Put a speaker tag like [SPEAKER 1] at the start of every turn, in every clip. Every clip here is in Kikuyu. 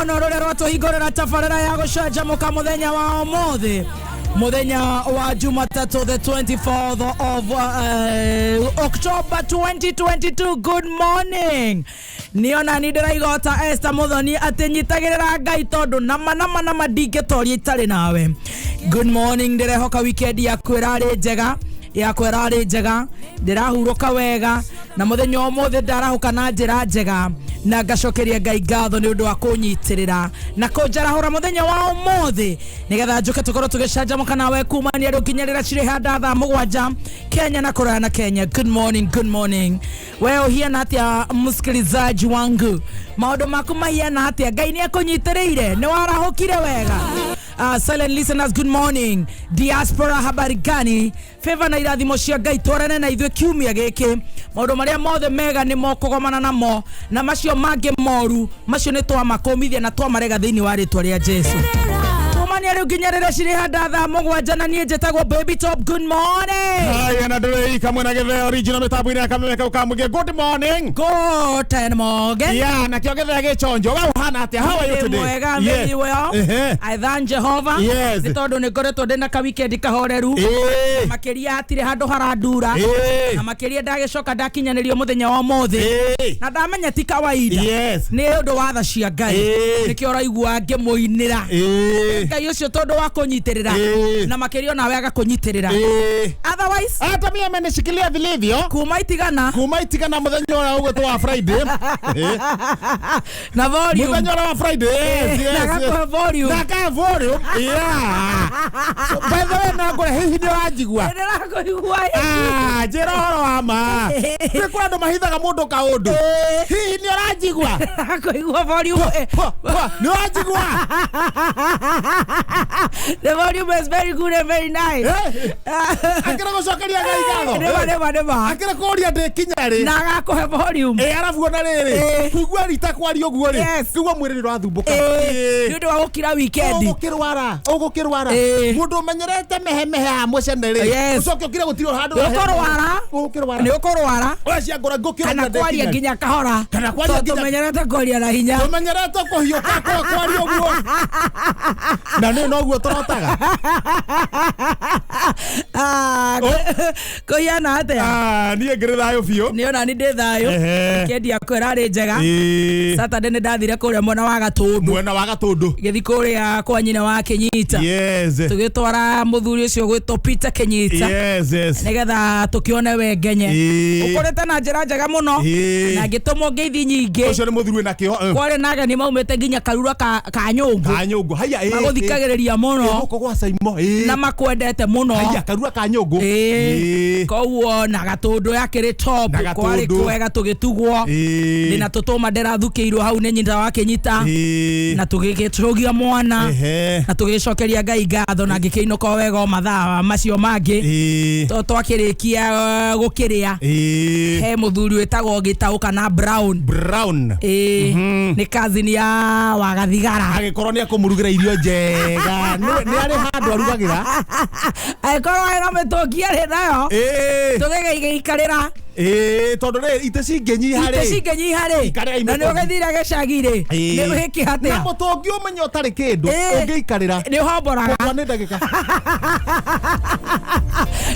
[SPEAKER 1] Mũno rũrĩa rwatũhingũrĩra tabarĩra ya gũcanjamũka mũthenya wa ũmũthĩ, mũthenya wa Jumatatũ, the 24th of October 2022. Good morning. Niona ni ndĩraigota Esther Muthoni atĩ nyitagĩrĩra Ngai tondũ nama nama nama ndingĩtoria itarĩ nawe. Good morning. Ndĩrehoka weekend yaku ĩrarĩ njega, yakwa ĩrarĩ njega. Ndĩrahurũka wega na mũthenya ũmũthĩ ndarahũka na njĩra njega na ngacokeria Ngai ngatho nĩ ũndũ wa kũnyitĩrĩra na kũnjarahũra mũthenya wa ũmũthĩ nĩgetha njũke tũkorwo tũgĩcanjamũka nawe kumania rĩu nginya rĩrĩa cirĩ handa thaa 7 Kenya na kũraya na Kenya. Good morning, good morning. We ũhiana atĩa, msikilizaji wangu? Maũndũ maku mahiana atĩa? Ngai nĩ akũnyitĩrĩire? Nĩ warahũkire wega? Silent listeners, good morning. Diaspora, habari gani? Favor na irathimo cia Ngai twarane na ithuĩ kiumia gĩkĩ. Maũndũ marĩa mothe mega nĩ mokũgomana namo na macio mangĩ moru macio nĩ twamakũmithia na twamarega thĩinĩ wa rĩtwa rĩa Jesu. Kumania rĩu nginya rĩrĩa cirĩ handa thaa 7 na niĩ njĩtagwo Baby Top. Good morning.
[SPEAKER 2] Haya, na ndũrĩ kamwe na gĩtheo original mĩtambo-inĩ ya kameme kau ka mũingĩ. Good morning.
[SPEAKER 1] Guten Morgen.
[SPEAKER 2] Yeah, na kĩo gĩthea gĩchonjo. We ũhana atĩa? How are you today?
[SPEAKER 1] Mwega, very well. I thank Jehovah nĩ tondũ nĩ ngoretwo ndĩna ka weekend kahoreru. Makĩria hatirĩ handũ harandura. Na makĩria ndagĩcoka ndakinyanĩrio mũthenya wa ũmũthĩ. Na ndamenya ti kawaida. Nĩ ũndũ wa tha cia Ngai. Nĩkĩo ũraigua ngĩmũinĩra. Ngai ũcio tondũ wa kũnyitĩrĩra. Na makĩria onawe agakũnyitĩrĩra. Otherwise,
[SPEAKER 2] Hata mimi amenishikilia vilivyo.
[SPEAKER 1] Kuma itigana.
[SPEAKER 2] Kuma itigana mũthenya ũrĩa ũgwĩtwo wa Friday.
[SPEAKER 1] Na volume.
[SPEAKER 2] Mũthenya ũrĩa wa Friday. Yes, yes,
[SPEAKER 1] Na
[SPEAKER 2] yes.
[SPEAKER 1] gakũhe volume.
[SPEAKER 2] Na kahe volume. Yeah. So, by the way, no ngũre hihi nĩ ũranjigua?
[SPEAKER 1] Ndĩrakũigua.
[SPEAKER 2] Ah, njĩra ũhoro wa ma. Nĩ kũrĩ andũ mahithaga mũndũ kaũndũ. Hihi nĩ ũranjigua?
[SPEAKER 1] Ndĩrakũigua volume.
[SPEAKER 2] Nĩ ũranjigua?
[SPEAKER 1] The volume is very good and very nice.
[SPEAKER 2] Akĩra gũcokeria Ngai ngatho.
[SPEAKER 1] Nĩma, nĩma, nĩma.
[SPEAKER 2] Akĩra kũria ndĩkinya rĩ.
[SPEAKER 1] Na agakũhe volume.
[SPEAKER 2] Arabu ona rĩrĩ. Kũigua rita kwaria ũguo rĩ. Kũigua mwĩrĩ nĩ ũrathumbũka.
[SPEAKER 1] Nĩ ũndũ wa gũkira weekend.
[SPEAKER 2] Ũgũkĩrwara, ũgũkĩrwara. Mũndũ ũmenyerete mehemehe ya mũcene rĩ. Ũcoke ũkire gũtirĩ handũ.
[SPEAKER 1] Nĩ ũkũrwara.
[SPEAKER 2] Ũgũkĩrwara.
[SPEAKER 1] Nĩ ũkũrwara.
[SPEAKER 2] Oya cia ngora ngũkĩra
[SPEAKER 1] Kana kwaria nginya kahora.
[SPEAKER 2] Kana kwaria
[SPEAKER 1] Tondũ
[SPEAKER 2] nginya-
[SPEAKER 1] tũmenyerete kwaria na hinya.
[SPEAKER 2] Tũmenyerete kũhiũka kwaria ũguo. Na nĩ noguo tũrotaga.
[SPEAKER 1] Ah, kũhiana atĩa?
[SPEAKER 2] Ah, niĩ ngĩrĩ thayũ biũ.
[SPEAKER 1] Nĩ ona ni ndĩ thayũ. Weekend yakwa ĩrarĩ njega. Saturday nĩ ndathire kũrĩa mwena wa Gatũndũ.
[SPEAKER 2] Mwena wa Gatũndũ.
[SPEAKER 1] Gĩthi kũrĩa kwa nyina wa Kĩnyita. Tũgĩtwara mũthuri ũcio gwĩtwo Peter Kĩnyita.
[SPEAKER 2] Yes, yes.
[SPEAKER 1] Nĩgetha tũkĩone we ngenye. Ũkũrĩte na njĩra njega mũno. Na ngĩtũmwo ngeithi nyingĩ.
[SPEAKER 2] Ũcio nĩ mũthuri wĩna kĩo.
[SPEAKER 1] Kwarĩ na ageni maumĩte nginya Karura ka Nyũngũ.
[SPEAKER 2] Ka Nyũngũ. Haya,
[SPEAKER 1] Magũthikagĩrĩria mũno.
[SPEAKER 2] Gũkũ gwa Saimo.
[SPEAKER 1] Na makwendete mũno.
[SPEAKER 2] Haya, Karura ka Nyũngũ.
[SPEAKER 1] Koguo na Gatũndũ yakĩrĩ top.
[SPEAKER 2] Na Gatũndũ.
[SPEAKER 1] Kwarĩ kwega tũgĩtugwo. Ndĩna tũtũma ndĩrathukĩirwo hau nĩ nyina wa Kĩnyita. Na tũgĩgĩtũgia mwana. Na tũgĩcokeria Ngai ngatho na ngĩkĩinũka o wega o mathaa macio mangĩ. Twakĩrĩkia gũkĩrĩa. He mũthuri wĩtagwo Gĩtaũ kana Brown.
[SPEAKER 2] Brown.
[SPEAKER 1] Nĩ cousin ya Wagathigara.
[SPEAKER 2] Agĩkorwo nĩ ekũmũrugĩra irio njega. Nĩ arĩ handũ arugagĩra.
[SPEAKER 1] Angĩkorwo ena mĩtũngi arĩ nayo. Tũgĩgĩikarĩra.
[SPEAKER 2] Tondũ rĩ, itĩ cingĩnyiha rĩ.
[SPEAKER 1] Itĩ cingĩnyiha rĩ.
[SPEAKER 2] Ikarĩra
[SPEAKER 1] Na nĩ
[SPEAKER 2] imĩtũngi.
[SPEAKER 1] ũgĩthire gĩcagi rĩ. Nĩ wĩke atĩa?
[SPEAKER 2] Na mũtũngi ũmenye ũtarĩ kĩndũ, ũngĩikarĩra.
[SPEAKER 1] Nĩ ũhomboraga.
[SPEAKER 2] Kũgwa nĩ ndagĩka.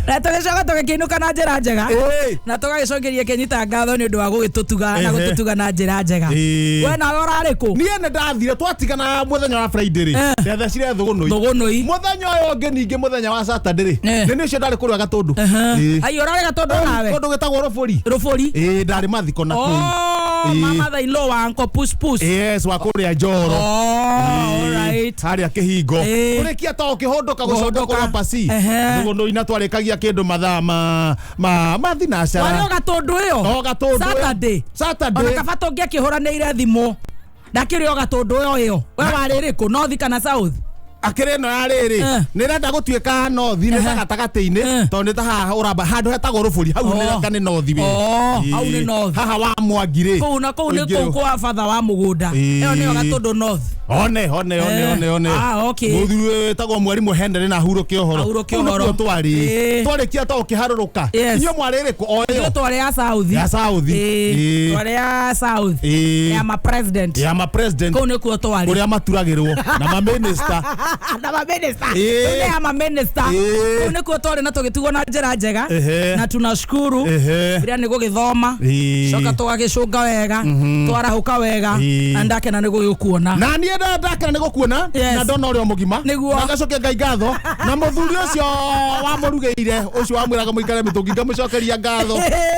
[SPEAKER 1] Na tũgĩcoka tũgĩkĩinũka na njĩra njega. Na tũgagĩcokeria Kĩnyita ngatho nĩ ũndũ wa gũgĩtũtuga na gũtũtuga na njĩra njega. We nawe ũrarĩ kũ?
[SPEAKER 2] Niĩ nĩ ndathire twatigana mũthenya wa Friday rĩ. Ndethecire thũgũnũi.
[SPEAKER 1] Thũgũnũi.
[SPEAKER 2] Mũthenya ũyũ ũngĩ ningĩ mũthenya wa Saturday rĩ. Nĩ nĩ ũcio ndarĩ kũrĩa Gatũndũ.
[SPEAKER 1] Ai, ũrarĩ Gatũndũ nawe?
[SPEAKER 2] Kũndũ gwĩtagwo Rũbũri.
[SPEAKER 1] Rũbũri?
[SPEAKER 2] Ndarĩ mathiko na kũu.
[SPEAKER 1] Oh, mama thy law wa Uncle Push Push.
[SPEAKER 2] Yes, wa kũrĩa Njoro.
[SPEAKER 1] Oh, all right.
[SPEAKER 2] Harĩa kĩhingo. Kũrĩkia to ũkĩhũndũka gũcoka
[SPEAKER 1] Kũhũndũka.
[SPEAKER 2] kũrĩa pasi. Thũgũnũi na twarĩkagia kĩndũ mathaa ma thinacara.
[SPEAKER 1] Warĩ o Gatũndũ ĩyo?
[SPEAKER 2] O Gatũndũ ĩyo.
[SPEAKER 1] Saturday.
[SPEAKER 2] Saturday.
[SPEAKER 1] Ona kaba tũngĩakĩhũranĩire thimũ. Ndakĩrĩ o Gatũndũ ĩyo ĩyo. We warĩ rĩkũ? North kana South?
[SPEAKER 2] Akĩrĩ ĩno ya rĩrĩ. Nĩ ĩrenda gũtuĩka north, nĩ ta gatagatĩ-inĩ, tondũ nĩ ta haha ũramba, handũ hetagwo Rũbũri, hau nĩ ta nĩ north we.
[SPEAKER 1] Oh, hau nĩ north.
[SPEAKER 2] Haha wa Mwangi rĩ.
[SPEAKER 1] Kũu na kũu nĩ
[SPEAKER 2] Ũingĩ
[SPEAKER 1] kũu kwa batha wa mũgũnda. Ĩyo nĩyo Gatũndũ North.
[SPEAKER 2] One one one one one.
[SPEAKER 1] Ah, okay.
[SPEAKER 2] Muthuri wĩtagwo mwarimu Henry na hurũke ũhoro.
[SPEAKER 1] Ahurũke
[SPEAKER 2] Kũu nĩkuo
[SPEAKER 1] ũhoro.
[SPEAKER 2] twarĩ.
[SPEAKER 1] Ĩĩ.
[SPEAKER 2] Twarĩkia to ũkĩharũrũka.
[SPEAKER 1] Yes.
[SPEAKER 2] Inyuĩ mwarĩ ĩrĩkũ o
[SPEAKER 1] Ithuĩ
[SPEAKER 2] ĩyo?
[SPEAKER 1] twarĩ ya South.
[SPEAKER 2] Ya South.
[SPEAKER 1] Ĩĩ,
[SPEAKER 2] Ĩĩ.
[SPEAKER 1] twarĩ ya South.
[SPEAKER 2] Ĩĩ.
[SPEAKER 1] Ya ma president.
[SPEAKER 2] Ya ma president.
[SPEAKER 1] Kũu nĩkuo twarĩ.
[SPEAKER 2] Kũrĩa maturagĩrwo na ma minister.
[SPEAKER 1] Na ma minister.
[SPEAKER 2] Ĩĩ.
[SPEAKER 1] Kũu nĩ ya ma minister.
[SPEAKER 2] Ĩĩ.
[SPEAKER 1] Kũu nĩkuo twarĩ na tũgĩtigwo na njĩra njega.
[SPEAKER 2] Ehe.
[SPEAKER 1] Na tunashukuru.
[SPEAKER 2] Ehe.
[SPEAKER 1] Rĩrĩa nĩ gũgĩthoma.
[SPEAKER 2] Ĩĩ.
[SPEAKER 1] Coka tũgagĩcũnga wega. Twarahũka wega.
[SPEAKER 2] Ĩĩ.
[SPEAKER 1] Na ndakena nĩ gũgĩkuona.
[SPEAKER 2] Na niĩ ndakena nĩ gũkuona
[SPEAKER 1] Yes.
[SPEAKER 2] na ndona ũrĩa o mũgima.
[SPEAKER 1] Nĩguo.
[SPEAKER 2] Na ngacokia Ngai ngatho na mũthuri ũcio wamũrugĩire ũcio wamwĩraga mũikare mĩtũngi ngamũcokeria ngatho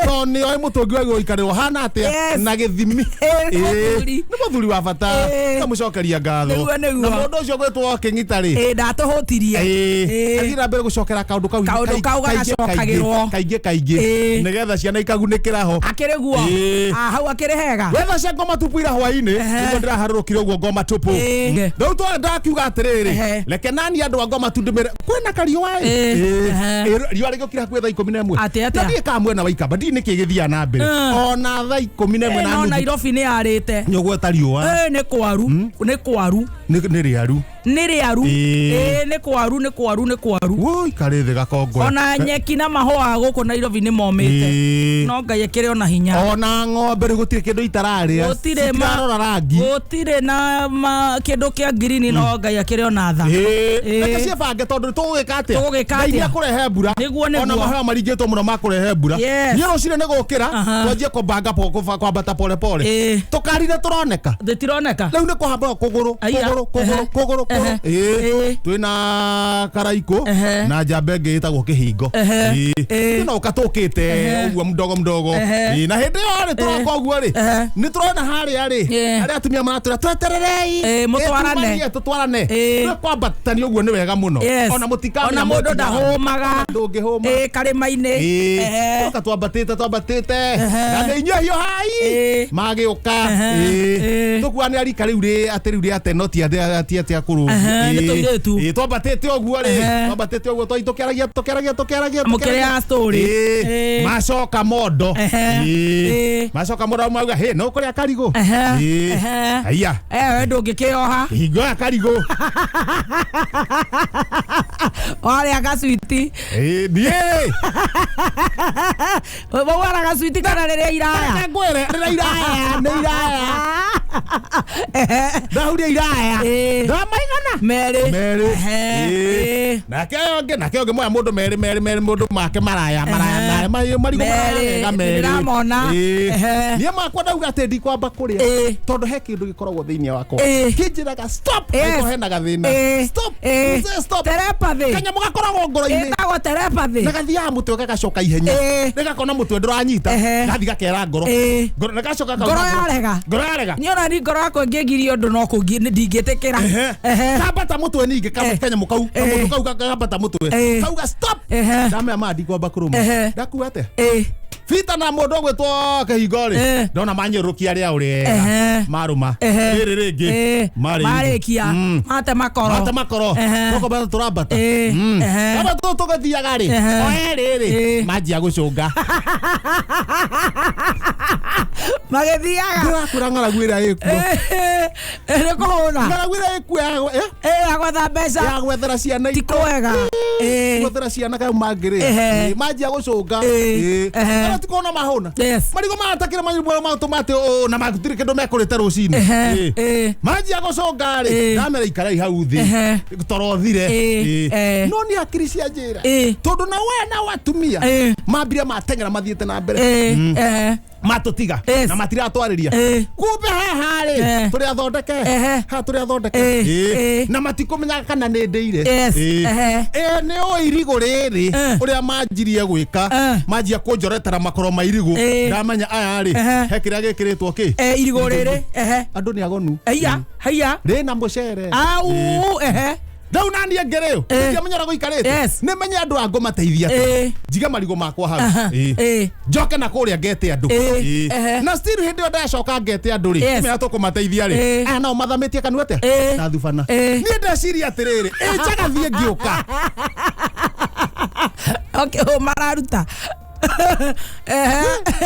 [SPEAKER 2] tondũ nĩ oĩ mũtũngi wagĩrĩirwo gũikarĩrwo hana atĩa
[SPEAKER 1] Yes.
[SPEAKER 2] na gĩthimi.
[SPEAKER 1] Ĩĩ, nĩ
[SPEAKER 2] Ĩĩ,
[SPEAKER 1] mũthuri.
[SPEAKER 2] nĩ mũthuri wa bata
[SPEAKER 1] Ĩĩ.
[SPEAKER 2] ngamũcokeria ngatho.
[SPEAKER 1] Nĩguo, nĩguo.
[SPEAKER 2] Na mũndũ ũcio gwĩtwo Kĩng'ita rĩ,
[SPEAKER 1] Ĩĩ, ndatũhũtirie. Ĩĩ.
[SPEAKER 2] athiĩ na mbere gũcokera kaũndũ kau
[SPEAKER 1] Kaũndũ kau gagacokagĩrwo.
[SPEAKER 2] kaingĩ kaingĩ
[SPEAKER 1] Ĩĩ.
[SPEAKER 2] nĩgetha ciana ikagunĩkĩra ho.
[SPEAKER 1] Akĩrĩ guo.
[SPEAKER 2] Ĩĩ.
[SPEAKER 1] Ah, hau akĩrĩ hega.
[SPEAKER 2] Wetha cia ngoma tupu ira hwainĩ
[SPEAKER 1] Ehe.
[SPEAKER 2] nĩguo ndĩraharũrũkire ũguo ngoma tupu.
[SPEAKER 1] Ĩĩ.
[SPEAKER 2] Rĩu ndakiuga atĩrĩrĩ,
[SPEAKER 1] Ehe.
[SPEAKER 2] reke nani andũ a ngoma tu ndĩmere kwĩna kariũa ĩ.
[SPEAKER 1] Ĩĩ.
[SPEAKER 2] Ĩĩ.
[SPEAKER 1] Ehe.
[SPEAKER 2] Ĩĩ, riũa rĩgĩũkire hakuhĩ 11:30.
[SPEAKER 1] Atĩ, atĩa?
[SPEAKER 2] Na ndiĩ kana mwena wa Ikamba ndiĩ nĩkĩ gĩthiaga na mbere ona 11:30
[SPEAKER 1] Ĩĩ, no
[SPEAKER 2] nuthu
[SPEAKER 1] Nairobi nĩ yarĩte.
[SPEAKER 2] nĩ ũgweta riũa.
[SPEAKER 1] Ĩĩ, nĩ kwaru. Nĩ kwaru.
[SPEAKER 2] Nĩ rĩaru.
[SPEAKER 1] Nĩ rĩaru.
[SPEAKER 2] Ĩĩ.
[SPEAKER 1] Ĩĩ, nĩ kwaru, nĩ kwaru, nĩ kwaru.
[SPEAKER 2] Woi karĩ thĩ gakongwe.
[SPEAKER 1] Ona nyeki na mahũa gũkũ Nairobi nĩ momĩte.
[SPEAKER 2] Ĩĩ.
[SPEAKER 1] No Ngai akĩrĩ ona hinya.
[SPEAKER 2] Ona ng'ombe rĩ gũtirĩ kĩndũ itararĩa.
[SPEAKER 1] Gũtirĩ ma-
[SPEAKER 2] Citirarora rangi.
[SPEAKER 1] Gũtirĩ na kĩndũ kĩa ngirini no Ngai akĩrĩ ona tha.
[SPEAKER 2] Ĩĩ.
[SPEAKER 1] Ĩĩ.
[SPEAKER 2] Reke ciĩbange tondũ tũgũgĩka atĩa?
[SPEAKER 1] Tũgũgĩka
[SPEAKER 2] Ngai
[SPEAKER 1] atĩa?
[SPEAKER 2] nĩekũrehe mbura.
[SPEAKER 1] Nĩguo, nĩguo.
[SPEAKER 2] Ona mahũa maringĩtwo mũno makũrehe mbura.
[SPEAKER 1] Yes.
[SPEAKER 2] Niĩ rũcinĩ nĩ gũkĩra
[SPEAKER 1] Aha.
[SPEAKER 2] twanjie kũbanga kwambata pole pole.
[SPEAKER 1] Ĩĩ.
[SPEAKER 2] Tũkarire tũroneka.
[SPEAKER 1] Tũtironeka.
[SPEAKER 2] Rĩu nĩ kũhamba kũgũrũ
[SPEAKER 1] Aya.
[SPEAKER 2] kũgũrũ kũgũrũ
[SPEAKER 1] Ehe.
[SPEAKER 2] kũgũrũ kũgũrũ.
[SPEAKER 1] Ehe.
[SPEAKER 2] Ĩĩ.
[SPEAKER 1] Ĩĩ.
[SPEAKER 2] Twĩna karaikũ
[SPEAKER 1] Ehe.
[SPEAKER 2] na njamba ĩngĩ ĩtagwo kĩhingo.
[SPEAKER 1] Ehe.
[SPEAKER 2] Ĩĩ.
[SPEAKER 1] Ĩĩ.
[SPEAKER 2] Tũnoka tũkĩte
[SPEAKER 1] Ehe.
[SPEAKER 2] ũguo mdogo mdogo.
[SPEAKER 1] Ehe.
[SPEAKER 2] Ĩĩ, na hĩndĩ ĩyo rĩ tũroka ũguo rĩ
[SPEAKER 1] Ehe.
[SPEAKER 2] nĩ tũrona harĩa rĩ
[SPEAKER 1] Ĩĩ.
[SPEAKER 2] arĩa atumia maratwĩra twetererei.
[SPEAKER 1] Ĩĩ, mũtwarane.
[SPEAKER 2] Ĩĩ, tumanie, tũtwarane.
[SPEAKER 1] Ĩĩ.
[SPEAKER 2] Twĩ kwambatania ũguo nĩ wega mũno.
[SPEAKER 1] Yes.
[SPEAKER 2] Ona mũtikamenya
[SPEAKER 1] Ona mũndũ ndahũmaga.
[SPEAKER 2] ndũngĩhũma.
[SPEAKER 1] Ĩĩ, karĩma-inĩ.
[SPEAKER 2] Ĩĩ.
[SPEAKER 1] Ehe.
[SPEAKER 2] Tũroka twambatĩte twambatĩte
[SPEAKER 1] Ehe.
[SPEAKER 2] na nĩ inyuĩ hiũhai
[SPEAKER 1] Ĩĩ.
[SPEAKER 2] magĩũka.
[SPEAKER 1] Ehe.
[SPEAKER 2] Ĩĩ.
[SPEAKER 1] Ĩĩ.
[SPEAKER 2] Tũkuga nĩ arika rĩu rĩ atĩ rĩu rĩ ate no ti atĩ ti atĩ akũrũ.
[SPEAKER 1] Ehe, nĩ tũirĩtu.
[SPEAKER 2] Ĩĩ, twambatĩte ũguo rĩ
[SPEAKER 1] Ehe.
[SPEAKER 2] twambatĩte ũguo twai tũkĩaragia tũkĩaragia tũkĩaragia
[SPEAKER 1] Mũkĩrĩa story.
[SPEAKER 2] Ĩĩ.
[SPEAKER 1] Ĩĩ.
[SPEAKER 2] Macoka mondo.
[SPEAKER 1] Ehe.
[SPEAKER 2] Ĩĩ.
[SPEAKER 1] Ĩĩ.
[SPEAKER 2] Macoka mondo mauga hĩ no kũrĩa karigũ.
[SPEAKER 1] Ehe.
[SPEAKER 2] Ĩĩ.
[SPEAKER 1] Ehe.
[SPEAKER 2] Aya.
[SPEAKER 1] Eh, we ndũngĩkĩoha.
[SPEAKER 2] Hingo ya karigũ.
[SPEAKER 1] Warĩa gacwiti.
[SPEAKER 2] Ĩĩ, niĩ.
[SPEAKER 1] Wauara gacwiti kana rĩrĩa iraya.
[SPEAKER 2] Reke ngwĩre rĩrĩa iraya nĩ iraya. Ndahuria iraya.
[SPEAKER 1] Ĩĩ.
[SPEAKER 2] Ndamaigana.
[SPEAKER 1] Merĩ.
[SPEAKER 2] Merĩ.
[SPEAKER 1] Ehe.
[SPEAKER 2] Ĩĩ.
[SPEAKER 1] Ĩĩ.
[SPEAKER 2] Nake ũyũ ũngĩ nake ũyũ ũngĩ moya mũndũ merĩ merĩ merĩ mũndũ make maraya maraya
[SPEAKER 1] Ehe.
[SPEAKER 2] maraya marigũ
[SPEAKER 1] Merĩ.
[SPEAKER 2] maraya merĩ.
[SPEAKER 1] Nĩndĩramona.
[SPEAKER 2] Ĩĩ.
[SPEAKER 1] Ehe.
[SPEAKER 2] Niĩ makwa ndauga atĩ ndikwamba kũrĩa
[SPEAKER 1] Ĩĩ.
[SPEAKER 2] tondũ he kĩndũ gĩkoragwo thĩinĩ wakwa
[SPEAKER 1] Ĩĩ.
[SPEAKER 2] kĩnjĩraga stop
[SPEAKER 1] Yes.
[SPEAKER 2] angĩkorwo hena gathĩna
[SPEAKER 1] Ĩĩ.
[SPEAKER 2] stop
[SPEAKER 1] Ĩĩ.
[SPEAKER 2] Say stop
[SPEAKER 1] Telepathy.
[SPEAKER 2] kanyamũ gakoragwo ngoro-inĩ
[SPEAKER 1] Ĩtagwo telepathy.
[SPEAKER 2] na gathiaga mũtwe gagacoka ihenya
[SPEAKER 1] Ĩĩ.
[SPEAKER 2] nĩgakona mũtwe ndũranyita
[SPEAKER 1] Ehe.
[SPEAKER 2] gathi gakera ngoro
[SPEAKER 1] Ĩĩ.
[SPEAKER 2] Ngoro- na gacoka kauga
[SPEAKER 1] Ngoro yarega.
[SPEAKER 2] ngoro yarega
[SPEAKER 1] Niĩ ona ni ngoro yakwa ĩngĩngiria ũndũ no ndingĩtĩkĩra.
[SPEAKER 2] Ehe.
[SPEAKER 1] Ehe.
[SPEAKER 2] kambata mũtwe ningĩ
[SPEAKER 1] Eh.
[SPEAKER 2] kanyamũ kau
[SPEAKER 1] Eh.
[SPEAKER 2] kamũndũ kau gakambata mũtwe
[SPEAKER 1] Eh.
[SPEAKER 2] kauga stop
[SPEAKER 1] Ehe.
[SPEAKER 2] ndamea ma ndikwamba kũrũma
[SPEAKER 1] Ehe.
[SPEAKER 2] ndakua atĩa
[SPEAKER 1] Ĩĩ.
[SPEAKER 2] bita na mũndũ ũgwĩtwo kĩhingo rĩ
[SPEAKER 1] Eh.
[SPEAKER 2] ndona manyũrũkia rĩa ũrĩa
[SPEAKER 1] Ehe.
[SPEAKER 2] marũma
[SPEAKER 1] Ehe.
[SPEAKER 2] rĩrĩ rĩngĩ
[SPEAKER 1] Ĩĩ.
[SPEAKER 2] marĩ
[SPEAKER 1] Marĩkia. Mate makoro.
[SPEAKER 2] mate makoro
[SPEAKER 1] Ehe.
[SPEAKER 2] tũkombata tũrambata
[SPEAKER 1] Ĩĩ. Ehe.
[SPEAKER 2] kaba tũ tũgĩthiaga rĩ
[SPEAKER 1] Ehe.
[SPEAKER 2] o erĩ rĩ
[SPEAKER 1] Ĩĩ.
[SPEAKER 2] manjia gũcũnga
[SPEAKER 1] Magĩthiaga.
[SPEAKER 2] ndĩrakwĩra ng'aragu ĩrĩa ĩkuo
[SPEAKER 1] Ĩĩ. Nĩ kũhũna.
[SPEAKER 2] ng'aragu ĩrĩa ĩkuo
[SPEAKER 1] Ĩĩ, ya gwetha mbeca.
[SPEAKER 2] ya gwethera ciana
[SPEAKER 1] Ti kwega. Ĩĩ.
[SPEAKER 2] gwethera ciana kau mangĩrĩa
[SPEAKER 1] Ehe.
[SPEAKER 2] Ĩĩ, manjia gũcũnga
[SPEAKER 1] Ĩĩ.
[SPEAKER 2] Ĩĩ.
[SPEAKER 1] Ehe.
[SPEAKER 2] Arĩa tikona mahũna
[SPEAKER 1] Yes.
[SPEAKER 2] marigũ matakĩre marigũ matũ matĩ ũũ na matirĩ kĩndũ mekũrĩte rũcinĩ
[SPEAKER 1] Ehe.
[SPEAKER 2] Ĩĩ.
[SPEAKER 1] Ĩĩ.
[SPEAKER 2] manjia gũcũnga rĩ
[SPEAKER 1] Ĩĩ.
[SPEAKER 2] ndamera ikarai hau thĩ
[SPEAKER 1] Ehe.
[SPEAKER 2] toro thire
[SPEAKER 1] Ĩĩ.
[SPEAKER 2] Ĩĩ. no nĩ hakiri cia njĩra
[SPEAKER 1] Ĩĩ.
[SPEAKER 2] tondũ na we na atumia
[SPEAKER 1] Ĩĩ.
[SPEAKER 2] mambire mateng'era mathiĩte na mbere
[SPEAKER 1] Ĩĩ. Ehe.
[SPEAKER 2] matũtiga
[SPEAKER 1] Yes.
[SPEAKER 2] na matiratwarĩria
[SPEAKER 1] Ĩĩ.
[SPEAKER 2] kumbe haha rĩ
[SPEAKER 1] Eh.
[SPEAKER 2] tũrĩ athondeke
[SPEAKER 1] Ehe.
[SPEAKER 2] haha tũrĩ athondeke
[SPEAKER 1] Ĩĩ.
[SPEAKER 2] Ĩĩ.
[SPEAKER 1] Ĩĩ.
[SPEAKER 2] na matikũmenyaga kana nĩ ndĩire
[SPEAKER 1] Yes.
[SPEAKER 2] Ĩĩ.
[SPEAKER 1] Ehe.
[SPEAKER 2] Ĩĩ, nĩ ũĩ irigũ rĩrĩ
[SPEAKER 1] Eh.
[SPEAKER 2] ũrĩa manjirie gwĩka
[SPEAKER 1] Eh.
[SPEAKER 2] manjia kũnjoretera makoro ma irigũ
[SPEAKER 1] Ĩĩ.
[SPEAKER 2] ndamenya aya rĩ
[SPEAKER 1] Ehe.
[SPEAKER 2] he kĩrĩa gĩkĩrĩtwo kĩ
[SPEAKER 1] Eh, irigũ rĩrĩ. Ehe.
[SPEAKER 2] andũ nĩ agonu
[SPEAKER 1] Haiya. Haiya.
[SPEAKER 2] rĩna mũcere
[SPEAKER 1] Au. Ehe.
[SPEAKER 2] rĩu naniĩ ngĩrĩo
[SPEAKER 1] Ĩĩ.
[SPEAKER 2] ndiamenya ũrĩa gũikarĩte
[SPEAKER 1] Yes.
[SPEAKER 2] nĩ menye andũ a ngũmateithia
[SPEAKER 1] Ĩĩ.
[SPEAKER 2] njige marigũ makwa hau
[SPEAKER 1] Aha.
[SPEAKER 2] Ĩĩ.
[SPEAKER 1] Ĩĩ.
[SPEAKER 2] njoke na kũrĩa ngete andũ
[SPEAKER 1] Ĩĩ.
[SPEAKER 2] Ĩĩ.
[SPEAKER 1] Ehe.
[SPEAKER 2] na still hĩndĩ ĩyo ndacoka ngete andũ rĩ
[SPEAKER 1] Yes.
[SPEAKER 2] menya tũkũmateithia rĩ
[SPEAKER 1] Ĩĩ.
[SPEAKER 2] aya nao mathamĩtie kanua atĩa
[SPEAKER 1] Ĩĩ.
[SPEAKER 2] na thubana
[SPEAKER 1] Ĩĩ.
[SPEAKER 2] niĩ ndeciria atĩrĩrĩ ĩ njaga thiĩ ngĩũka
[SPEAKER 1] Okay, ũ mararuta. Ehe.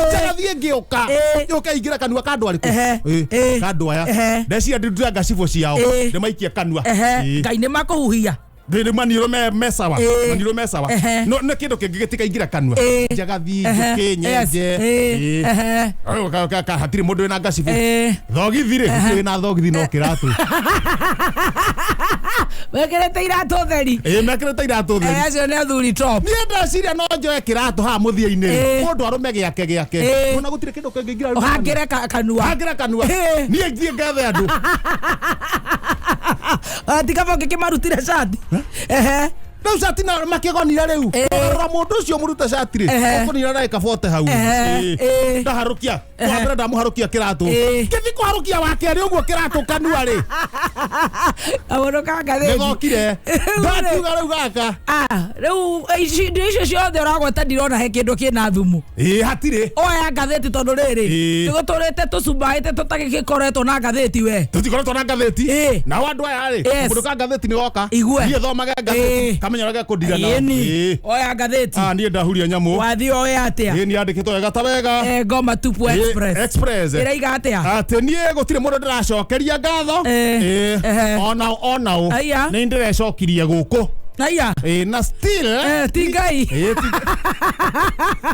[SPEAKER 2] Njagathi ĩngĩũka
[SPEAKER 1] Ĩ.
[SPEAKER 2] yũke ingĩre kanua ka andũ arĩkũ?
[SPEAKER 1] Ehe.
[SPEAKER 2] Ĩ,
[SPEAKER 1] Ĩ.
[SPEAKER 2] ka andũ aya
[SPEAKER 1] Ehe.
[SPEAKER 2] ndeciria ndĩrute ngacibũ ciao
[SPEAKER 1] Ĩ.
[SPEAKER 2] ndĩmaikie kanua.
[SPEAKER 1] Ehe.
[SPEAKER 2] Ĩ.
[SPEAKER 1] Ngai nĩ makũhuhia.
[SPEAKER 2] Ndĩ maniũrũ me sawa.
[SPEAKER 1] Ĩ.
[SPEAKER 2] Maniũrũ me sawa.
[SPEAKER 1] Ehe.
[SPEAKER 2] No nĩ kĩndũ kĩngĩ gĩtikaingĩra kanua.
[SPEAKER 1] Ĩ.
[SPEAKER 2] Njagathi
[SPEAKER 1] Ehe.
[SPEAKER 2] njũkĩ
[SPEAKER 1] Yes.
[SPEAKER 2] nyenje.
[SPEAKER 1] Ĩ.
[SPEAKER 2] Ĩ.
[SPEAKER 1] Ehe.
[SPEAKER 2] Au, hatirĩ mũndũ wĩna ngacibũ.
[SPEAKER 1] Ĩ.
[SPEAKER 2] Thogithi rĩ, gũtirĩ wĩna thogithi no kĩratũ.
[SPEAKER 1] Wĩkĩrĩte iratũ theri.
[SPEAKER 2] Ĩ, mekĩrĩte iratũ theri.
[SPEAKER 1] Acio nĩ athuri top.
[SPEAKER 2] Niĩ ndeciria no njoe kĩratũ haha mũthia-inĩ
[SPEAKER 1] Ĩ.
[SPEAKER 2] mũndũ arũme gĩake gĩake.
[SPEAKER 1] Ĩ.
[SPEAKER 2] Ona gũtirĩ kĩndũ kĩngĩingĩra
[SPEAKER 1] Ũhangĩre kanua.
[SPEAKER 2] hangĩre kanua.
[SPEAKER 1] Ĩ.
[SPEAKER 2] Niĩ thiĩ ngethe andũ.
[SPEAKER 1] Tikaba ũngĩkĩmarutire cati. Ehe.
[SPEAKER 2] Rĩu cati na makĩgonire rĩu.
[SPEAKER 1] Ĩ.
[SPEAKER 2] Rora mũndũ ũcio mũrute cati rĩ,
[SPEAKER 1] Ehe.
[SPEAKER 2] ũkũnina ndagĩka 40 hau.
[SPEAKER 1] Ehe.
[SPEAKER 2] Ĩ.
[SPEAKER 1] Ĩ.
[SPEAKER 2] Ndaharũkia wambere ndamũharũkia kĩratũ.
[SPEAKER 1] Ĩ.
[SPEAKER 2] Ngĩthiĩ kũharũkia wa kerĩ ũguo kĩratũ kanua rĩ,
[SPEAKER 1] Kaũndũ ka ngathĩti.
[SPEAKER 2] nĩgokire.
[SPEAKER 1] Rĩu rĩ.
[SPEAKER 2] Ndakiuga rĩu gaka.
[SPEAKER 1] Ah, rĩu indo icio ciothe ũragweta ndirona he kĩndũ kĩna thumu.
[SPEAKER 2] Ĩ, hatirĩ.
[SPEAKER 1] Oya ngathĩti tondũ rĩrĩ
[SPEAKER 2] Ĩ.
[SPEAKER 1] tũgũtũrĩte tũcumbaĩte tũtagĩkoretwo na ngathĩti we.
[SPEAKER 2] Tũtikoretwo na ngathĩti.
[SPEAKER 1] Ĩ.
[SPEAKER 2] Nao andũ aya rĩ,
[SPEAKER 1] Yes.
[SPEAKER 2] mũndũ ka ngathĩti nĩ goka.
[SPEAKER 1] Igue.
[SPEAKER 2] Niĩ thomage ngathĩti
[SPEAKER 1] Ĩ.
[SPEAKER 2] kamenya ũrĩa gekũndira nao.
[SPEAKER 1] Ĩni.
[SPEAKER 2] Ĩ.
[SPEAKER 1] Oya ngathĩti.
[SPEAKER 2] Ah, niĩ ndahuria nyamũ.
[SPEAKER 1] Wathiĩ oe atĩa?
[SPEAKER 2] Ĩ, nĩ yandĩkĩtwo wega ta wega.
[SPEAKER 1] Ngoma tupu
[SPEAKER 2] Ĩ,
[SPEAKER 1] Express.
[SPEAKER 2] Express.
[SPEAKER 1] Ĩraiga atĩa?
[SPEAKER 2] Atĩ niĩ gũtirĩ mũndũ ndĩracokeria ngatho.
[SPEAKER 1] Ĩ.
[SPEAKER 2] Ĩ.
[SPEAKER 1] Ehe.
[SPEAKER 2] Onao onao
[SPEAKER 1] Aya.
[SPEAKER 2] nĩ ndĩrecokirie gũkũ.
[SPEAKER 1] Aya.
[SPEAKER 2] Ĩ, na still
[SPEAKER 1] Ti Ngai.
[SPEAKER 2] Ĩ,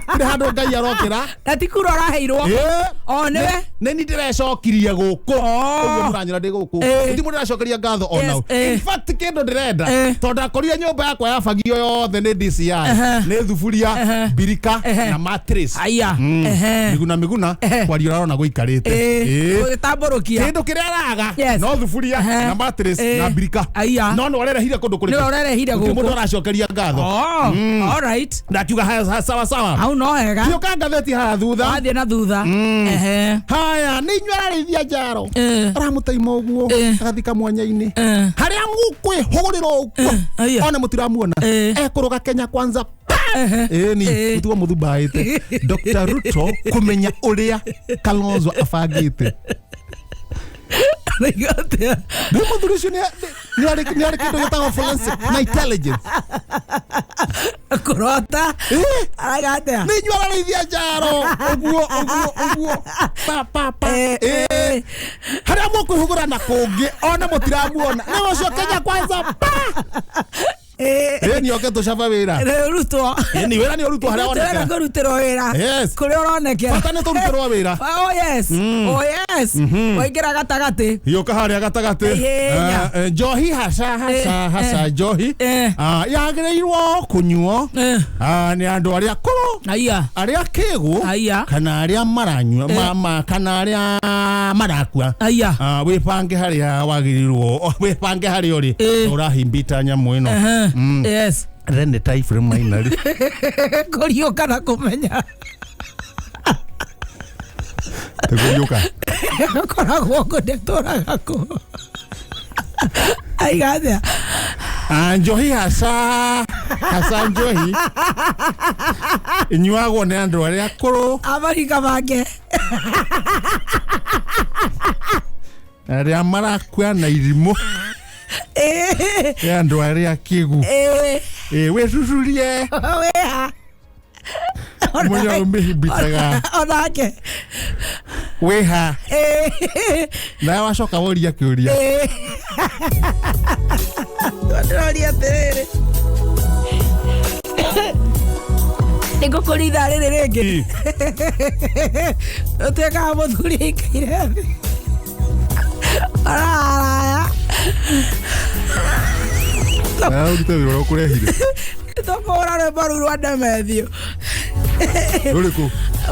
[SPEAKER 2] tirĩ handũ Ngai arokĩra.
[SPEAKER 1] Na ti kura ũraheirwo.
[SPEAKER 2] Ĩ.
[SPEAKER 1] O nĩwe.
[SPEAKER 2] Nĩ ni ndĩrecokirie gũkũ.
[SPEAKER 1] Oh.
[SPEAKER 2] Ũguo mũranyona ndĩ gũkũ.
[SPEAKER 1] Ĩ.
[SPEAKER 2] Gũtirĩ mũndũ ndĩracokeria ngatho
[SPEAKER 1] Yes,
[SPEAKER 2] onao.
[SPEAKER 1] ĩ.
[SPEAKER 2] In fact kĩndũ ndĩrenda
[SPEAKER 1] Ĩ.
[SPEAKER 2] tondũ ndakorire nyũmba yakwa yabagio yothe nĩ DCI.
[SPEAKER 1] Ehe.
[SPEAKER 2] Nĩ thuburia,
[SPEAKER 1] Ehe.
[SPEAKER 2] mbirika
[SPEAKER 1] Ehe.
[SPEAKER 2] na mattress.
[SPEAKER 1] Aya. Ehe.
[SPEAKER 2] Miguna miguna
[SPEAKER 1] Ehe.
[SPEAKER 2] kwaria ũrarona gũikarĩte. Ĩ.
[SPEAKER 1] Gũgĩtambũrũkia.
[SPEAKER 2] Kĩndũ kĩrĩa araga
[SPEAKER 1] Yes.
[SPEAKER 2] no thuburia
[SPEAKER 1] Ehe.
[SPEAKER 2] na mattress
[SPEAKER 1] Ĩ.
[SPEAKER 2] na mbirika.
[SPEAKER 1] Aya.
[SPEAKER 2] No nĩ ũrerehire kũndũ kũrĩkũ?
[SPEAKER 1] Nĩwe ũrerehire
[SPEAKER 2] Gũtirĩ
[SPEAKER 1] gũkũ.
[SPEAKER 2] mũndũ aracokeria ngatho.
[SPEAKER 1] Oh, all right.
[SPEAKER 2] Ndakiuga haya sawa sawa.
[SPEAKER 1] Hau no hega.
[SPEAKER 2] Kĩũka ngathĩti haha thutha.
[SPEAKER 1] Wathiĩ na thutha. Ehe.
[SPEAKER 2] Haya nĩ inyuĩ ararĩithia njaro.
[SPEAKER 1] Eh.
[SPEAKER 2] Aramũtaima ũguo
[SPEAKER 1] Eh.
[SPEAKER 2] agathika mwanya-inĩ.
[SPEAKER 1] Eh.
[SPEAKER 2] Harĩa mũkwĩhũgũrĩra ũguo
[SPEAKER 1] Aya.
[SPEAKER 2] ona mũtiramuona
[SPEAKER 1] Eh.
[SPEAKER 2] ekũrũga Kenya kwanza pa.
[SPEAKER 1] Ehe.
[SPEAKER 2] Ĩni
[SPEAKER 1] Eh.
[SPEAKER 2] mũtigwo mũthumbaĩte Dr. Ruto kũmenya ũrĩa Kalonzo abangĩte.
[SPEAKER 1] Araiga atĩa?
[SPEAKER 2] Rĩu mũthuri ũcio nĩ arĩ kĩndũ gĩtagwo forensic na intelligence.
[SPEAKER 1] Kũrota.
[SPEAKER 2] Ĩ.
[SPEAKER 1] Araiga atĩa?
[SPEAKER 2] Nĩ inyuĩ ararĩithia njaro ũguo ũguo ũguo pa pa pa.
[SPEAKER 1] Eh,
[SPEAKER 2] Ĩ.
[SPEAKER 1] eh.
[SPEAKER 2] Harĩa mũkwĩhũgũra na kũngĩ ona mũtiramuona nĩ ũcio Kenya kwanza pa.
[SPEAKER 1] Eh.
[SPEAKER 2] Ĩni oke tũcaba wĩra.
[SPEAKER 1] Rĩu rutwo.
[SPEAKER 2] Ĩni wĩra nĩ ũrutwo harĩa
[SPEAKER 1] Rutwo wĩra
[SPEAKER 2] wonekera.
[SPEAKER 1] kũrutĩrwo wĩra.
[SPEAKER 2] Yes.
[SPEAKER 1] Kũrĩa ũronekera.
[SPEAKER 2] Bata nĩ tũrutĩrwo wĩra.
[SPEAKER 1] Oh yes. Oh yes. Waingĩra gatagatĩ.
[SPEAKER 2] Gĩũka harĩa gatagatĩ.
[SPEAKER 1] Ihenya.
[SPEAKER 2] Njohi haca haca
[SPEAKER 1] Eh,
[SPEAKER 2] haca
[SPEAKER 1] eh.
[SPEAKER 2] njohi.
[SPEAKER 1] Eh.
[SPEAKER 2] Ah, yagĩrĩirwo kũnyuo
[SPEAKER 1] Eh.
[SPEAKER 2] ah, nĩ andũ arĩa akũrũ
[SPEAKER 1] Aya.
[SPEAKER 2] arĩa kĩgũ
[SPEAKER 1] Aya.
[SPEAKER 2] kana arĩa maranyua kana arĩa marakua.
[SPEAKER 1] Aya.
[SPEAKER 2] Ah, wĩbange harĩa wagĩrĩirwo wĩbange harĩa ũrĩ
[SPEAKER 1] Eh.
[SPEAKER 2] ũrahimbita nyamũ ĩno.
[SPEAKER 1] Ehe. Yes.
[SPEAKER 2] Rene Taifrem Mainari.
[SPEAKER 1] Kũriũka na kũmenya.
[SPEAKER 2] Tĩkũriũka.
[SPEAKER 1] Koragwo kũ ndetũraga kũ. Aiga atĩa?
[SPEAKER 2] Ah, njohi haca haca njohi inyuagwo nĩ andũ arĩa akũrũ
[SPEAKER 1] Amarika make.
[SPEAKER 2] arĩa marakua na irimũ
[SPEAKER 1] Eh.
[SPEAKER 2] nĩ andũ arĩa akĩgu.
[SPEAKER 1] Eh.
[SPEAKER 2] Ĩ, wĩcucurie
[SPEAKER 1] Wĩha.
[SPEAKER 2] mũnya ũmĩhimbitaga
[SPEAKER 1] Onake.
[SPEAKER 2] wĩha
[SPEAKER 1] Eh.
[SPEAKER 2] nawe wacoka woria kĩũria.
[SPEAKER 1] Eh. Ndĩroria atĩrĩrĩ. Nĩngũkũria ithaa rĩrĩ rĩngĩ. Ũtuĩkaga mũthuri aikaire thĩ. Araraya.
[SPEAKER 2] Nawe ũrute wĩra ũrĩa ũkũrehire.
[SPEAKER 1] Tũkũhũra rwĩmbo rũu rwa Ndemethio.
[SPEAKER 2] Rũrĩkũ?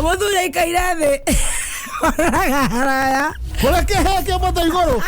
[SPEAKER 1] Mũthuri aikaire thĩ. Araraya.
[SPEAKER 2] Kũrĩa kĩhee kĩambata igũrũ.